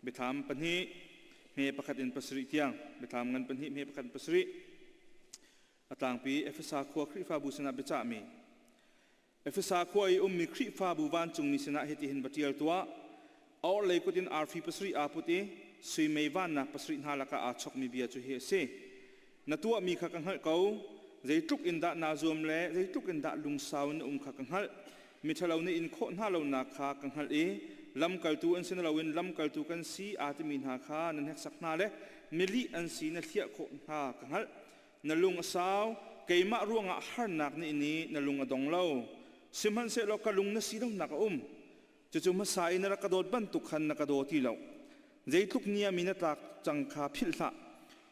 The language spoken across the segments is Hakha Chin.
Biathlam pahnih hme pakhat in pasarih tiang Biathlam ngan pahnih hme pakhat in pasarih a tlangpi Efesa khua Khrihfabu sinah biacahmi Efesa khua i ummi Khrihfabu vancungmi sinah hitihin va ṭial tuah. A orhlei kut in arfi pasarih aa put i sui mei vannak pasarih hna lakah aa chokmi bia cu hi a si. Na tuahmi kha ka hngalh ko. Zeitluk in dah naa zuam le zeitluk in dah lungsau in na um kha ka hngalh. Miṭhalo nih in khawh hna lonak kha ka hngalh i lamkaltu an si na loin lamkaltu kan si aa timi hna kha na hneksak hna le milih an si na hliah khawh hna ka hngalh. Na lung a sau, keimah ruangah harnak nih ni na lung a dong lo. Sihmanhsehlaw ka lung na si lonak a um. Cucu hmasa i na rak ka dawt bantuk khan na ka daw ti lo. Zeitluk ni ah mi na tlak cang kha philh hlah.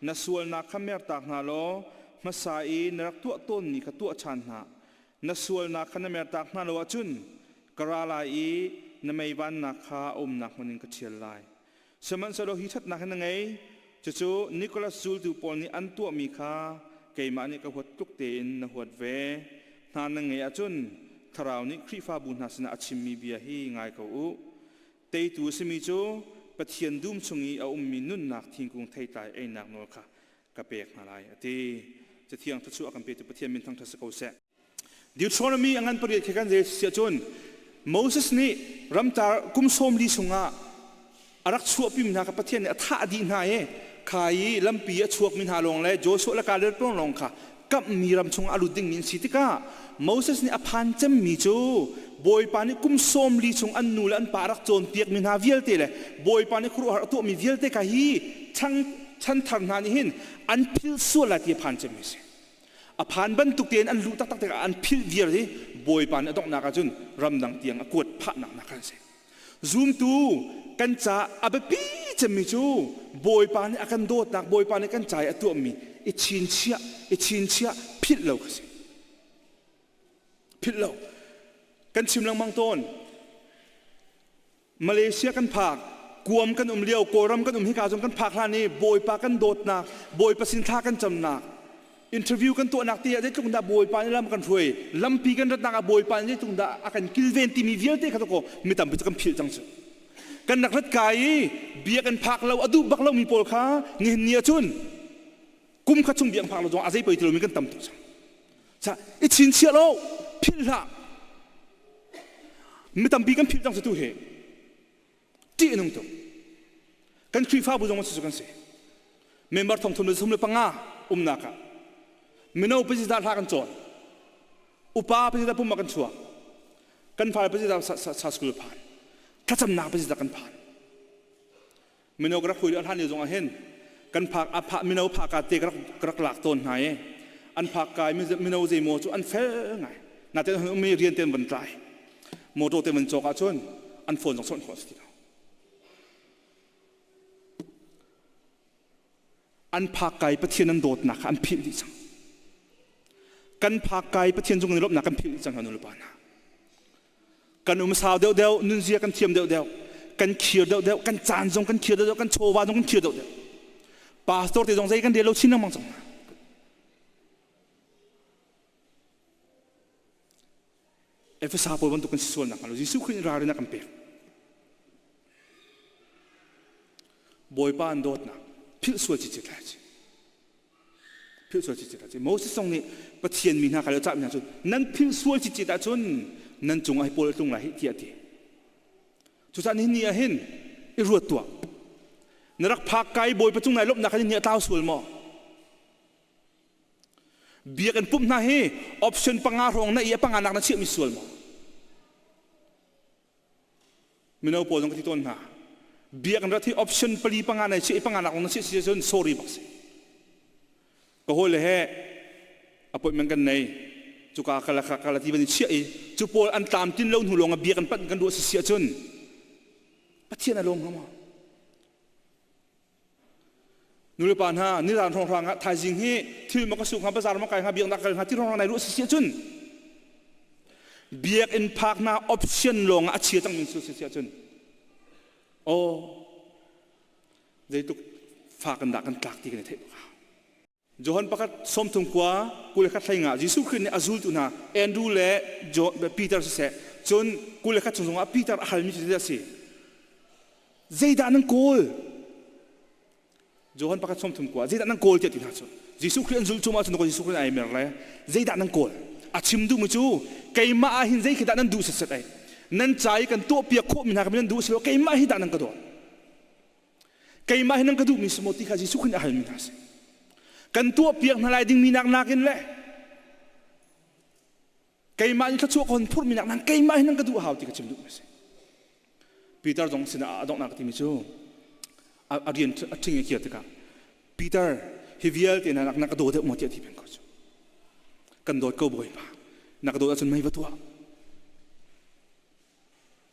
Na sualnak kha mertak hna law hmasa i na rak tuah tawnmi kha tuah ṭhan hna. Na sualnak kha na mertak hna lo ahcun ka ra lai i na mei vannak kha a umnak hmun in ka ṭhial lai. Sihmanhsehlaw hi ṭhatnak hi na ngei, cucu Nicholas zultu pawl nih an tuahmi kha keimah nih ka huat tluk tein na huat ve. Hna na ngeih ahcun Thlarau nih Khrihfabu hna sinah a chimmi bia hi ngai ko u. Teitu a simi cu Pathian dum chung i a ummi nunnak thingkung theitlai einak nawl kha ka pek hna lai, a ti. Cathiang thluachuah a kan petu Pathian min thangṭhat si ko seh. Deuteronomy a ngan pariat khi kan rel si ahcun Moses nih ramcar kum sawm li chungah a rak chuahpimi hna kha Pathian nih a thah dih hna i kha i lampi a chuakmi hna lawng le Joshua le Caleb lawng kha kamhmi ram chungah a lut dingmi an si tikah Moses nih a phan cemmi cu Bawipa nih kum sawm li chung an nu le an pa a rak cawnpiakmi hna vialte le Bawipa nih khuaruahhar a tuahmi vialte kha hi chanthar hna nih hin an philh sual lai ti a phan cemmi a si. A phan bantuk tein an luh taktak tikah an philh viar i Bawipa nih a donghnak ah cun ramdang tiang a kuat phahnak nak khan a si. Zumtu kan ca a biapi cemmi cu Bawipa nih a kan dawtnak, Bawipa nih kan ca i a tuahmi i chinchiah, i chinchiah philh lo kha si. Philh lo. Kan chim lengmang tawn. Malaysia kan phak, Guam kan um lio, Kawlram kan um hika zong kan phak hlan i Bawipa kan dawtnak, Bawipa sin thla kan camnak, interview kan tuahnak te ah zeitluk dah Bawipa nih lam kan hruai, lampi kan ratnak ah Bawipa nih zeitluk dah a kan kilven timi vialte kha ko mi tampi cu kan philh cang cu. Kan rak rat kai i bia kan phak lo, a duh bak lomi pawl kha nihin ni ahcun kum khat chung bia kan phak lo zong a zei poi ti lomi kan tam tuk cang. Sa i chinchiah lo, philh hlah. Mi tampi kan philh cang cu tu hi. Ṭih a nung tuk. Kan Khrihfabu zong cu kan si. Member thong thum le thum le panga umnak ah mino pazita hla kan cawn. Upa pazita pum ah kan chuak. Kan fale pazita sa school phan. Thlacamnak pazita kan phan. Mino ka rak hui hlan lio zong ah hin kan phak a phak mino phaka te ka rak ka rak lak tawn hna i an phak kai mino zeimaw cu an fel ngai natein hun ummi rian te an van tlai motor te van cawk ahcun an phone zong chawnh khawh a si ti lo an phak kai Pathian an dawtnak kha an philh dih cang kan phak kai Pathian cung in lawmhnak kan philh dih cang hna nulepa hna Kan um sau deuhdeuh, nunzia kan thiam deuhdeuh, kan khir deuhdeuh, kan caan zong kan khir deuhdeuh, kan chawva zong kan khir deuhdeuh. Pastor te zong zei kan rel lo chin lengmang cang hna. Efesa pawl bantuk kan si sual nak hnga lo Jesuh Khrih nih ralrin a kan pek. Bawipa an dawtnak philh sual cicit lai ci. Philh sual cicit ahcun Moses zong nih Pathian mi hna kha le a cahmi hna cu nan philh sual cicit ahcun nan cungah hi pawl a tlung lai hih tiah a ti. Cucaah nihin ni ah hin i ruat tuah. Na rak phak kai Bawipa cung nai lawmhnak kha nihin ni a tlau sual maw? Biakinn pumh hna hi option panga hrawng na i a panga nak na chiahmi sual maw? Mino pawl zong ka ti tawn hna. Biakinn rat hi option pali panga nai chiah i panga nak na chiah si cun sorry bak si. Ka hawi le he appointment kan nei. Cuka kala kha kala ti ban i chiah i cu pawl an tlamtlin lo hnu lawng ah biakinn panh kan ruah si si ahcun Pathian a lawm hnga maw? Nulepa hna nizan hrawnghrang ah thaizing hi thil ma ka suk hnga bazar ma kai hnga biaknak kal hnga ti hrawnghrang nai ruah si si ahcun biakinn phak hna option lawng ah a chia cang min su si si ahcun aw zeitluk fa kan dah kan tlak ti kan i theih bak Johan pakhat sawmthum khua 21 hlei nga Jesuh Khrih nih a zultu hna Andrew le Peter siseh cun 21 chung zongah Peter a halmi cu zeidah a si? Zeidah nan kawl? Johan pakhat sawm thum kua zeidah nan kawl tiah ti hna cu Jesuh Khrih an zulh cuma cun Jesuh Khrih ai mer le zeidah nan kawl a chim duhmi cu keimah ah hin zei khi dah nan duh setset ai nan ca i kan tuah piak khawh mi hna kha nan duh si lo keimah hi dah nan ka dawt keimah hi nan ka duhmi si maw ti kha Jesuh Khrih nih a halmi hna si kan tuah piak hna lai dingmi nak nakin le keimah nih thluachuah ka hon phurhmi nak nan keimah hi nan ka duh hau ti ka chim duhmi a si Peter zong sinah a donghnak timi cu a rian a ṭhing i kir tikah Peter hi vialte na na ka daw deuh maw tiah ti peng ko cu kan dawt ko Bawipa na ka dawt ahcun mei va tuah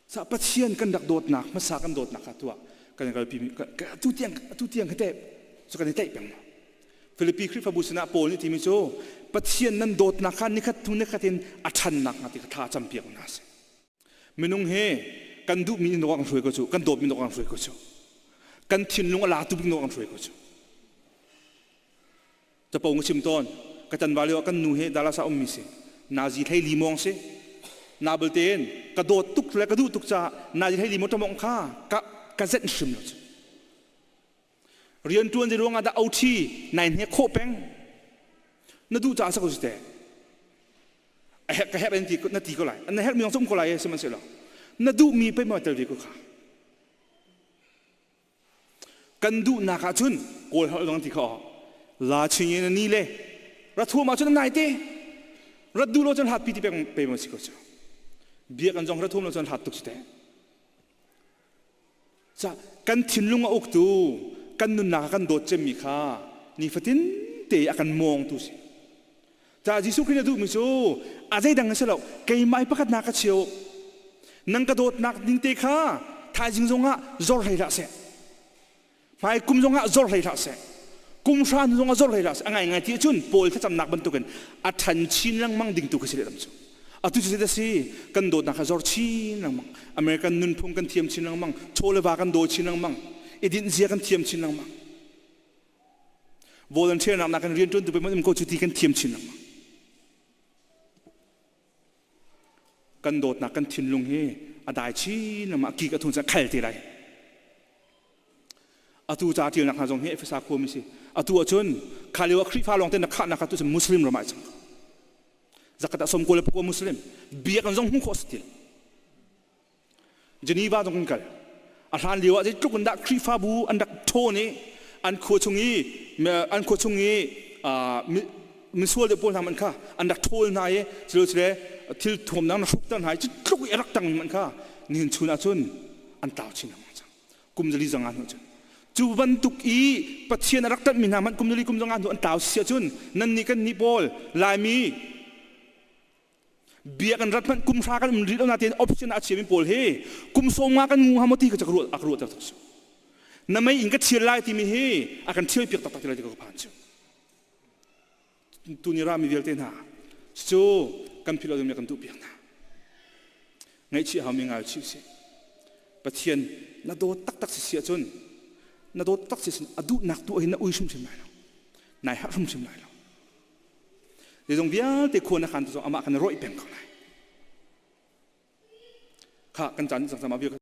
sa Pathian kan rak dawtnak hmasa kan dawtnak kha tuah kan kalpi mi atu tiang atu tiang hi teh cu kan i tlaih peng ma Filipi Khrihfabu sinah Paul nih timi cu Pathian nan dawtnak kha nikhat hnu nikhat in a ṭhannak hnga ti kha thla campiak hna sih Minung hi kan duhmi in kan hruai ko cu, kan dawtmi kan hruai ko cu. Kan thinlung a latu bik kan hruai ko cu. Capo nga chim tawn, ka tan va lio kan nu hi Dallas ah ummi si. Nazi thlei limong si. Na belte in ka dawt tuk le ka duh tuk caah nazi thlei limong ṭamong kha ka ka zenh hrim lo cu. Rian ṭuan zei ruangah dah OT nai hnek khawh peng? Na duh caah sa ko si te. A herh ka herh in ti na ti ko lai. Na herh mi zong cu um ko lai sihmanhsehlaw na duhmi pei maw tel ve ko kha. Kan duhnak ah cun kawl holh zong ti kho la ching in ni le rathuam ah cun nai te rat duh lo cun hlat pi ti pek pe maw si ko cu biak an zong rathuam lo cun hlat tuk si te Ca kan thinlung a uktu kan nunnak a kan dawt cemmi kha nifatin te a kan mawngtu si. Ca Jesuh Khrih na duhmi cu a zeidang a si lo keimah i pakhat nak ka cheu nang ka dawtnak ding te kha thaizing zongah zor hlei hlah seh hmai kum zongah zor hlei hlah seh kum hra hnu zongah zor hlei hlah seh a ngaingai ti ahcun Paul thlacamnak bantukin a ṭhan chin lengmang ding tu khi si lehlam cu atu cu zeidah si kan dawtnak kha zor chin lengmang American nunphung kan thiam chin lengmang chaw le va kan daw chin lengmang i dinh zia kan thiam chin lengmang volunteer nak nak kan rian ṭuan tu pe um ko cu ti kan thiam chin lengmang kan dawtnak kan thinlung hi a dai chin lengmang a kik a thun cang khal te lai Atu ca ṭialnak hna zong hi Efesa khuami si. Atu ahcun kha lio ah Khrihfa lawng te na khahnak kha tu cun Muslim ram ah cang. Zakat ah 99 Muslim biakinn zong hmuh khawh si ti. Geneva zong kan kal. A hlan lio ah zeitluk in dah Khrihfabu an rak ṭhawn i an khua chung i an khua chung i misual deuh pawl hna man kha an rak ṭhawl hna i cule thil thuam dang na hrukter hna i cu tluk i a rak tang man kha nihin chun ahcun an tlau chin lengmang cang. Kum zali zanga hnu cun cu bantuk i Pathian a rak ṭanhmi hna hmanh kum zali kum zanga hnu an tlau si ahcun nannih kan nih pawl Laimi biak an rat hmanh kum hra kan um rih lo nain option a chiami pawl hi kum sawm nga kan ngu hnga maw ti ka ruah a ka ruah ter tuk su na mei in ka thial lai timi hi a kan thial piak taktak ti lai ti ka phan cu Tuni rami vialte hna cu kan philh lo kan duh piak hna. Ngaihchih haumi ngai chih sih. Pathian na dawt taktak si si ahcun na dawt tak si a duhnak tu hin na ui hrimhrim lai lo. Nai harh hrimhrim lai lo. Zeizong vialte khua na khan tu zong amah kan rawih peng ko lai. Kha kan caan cang sama vial.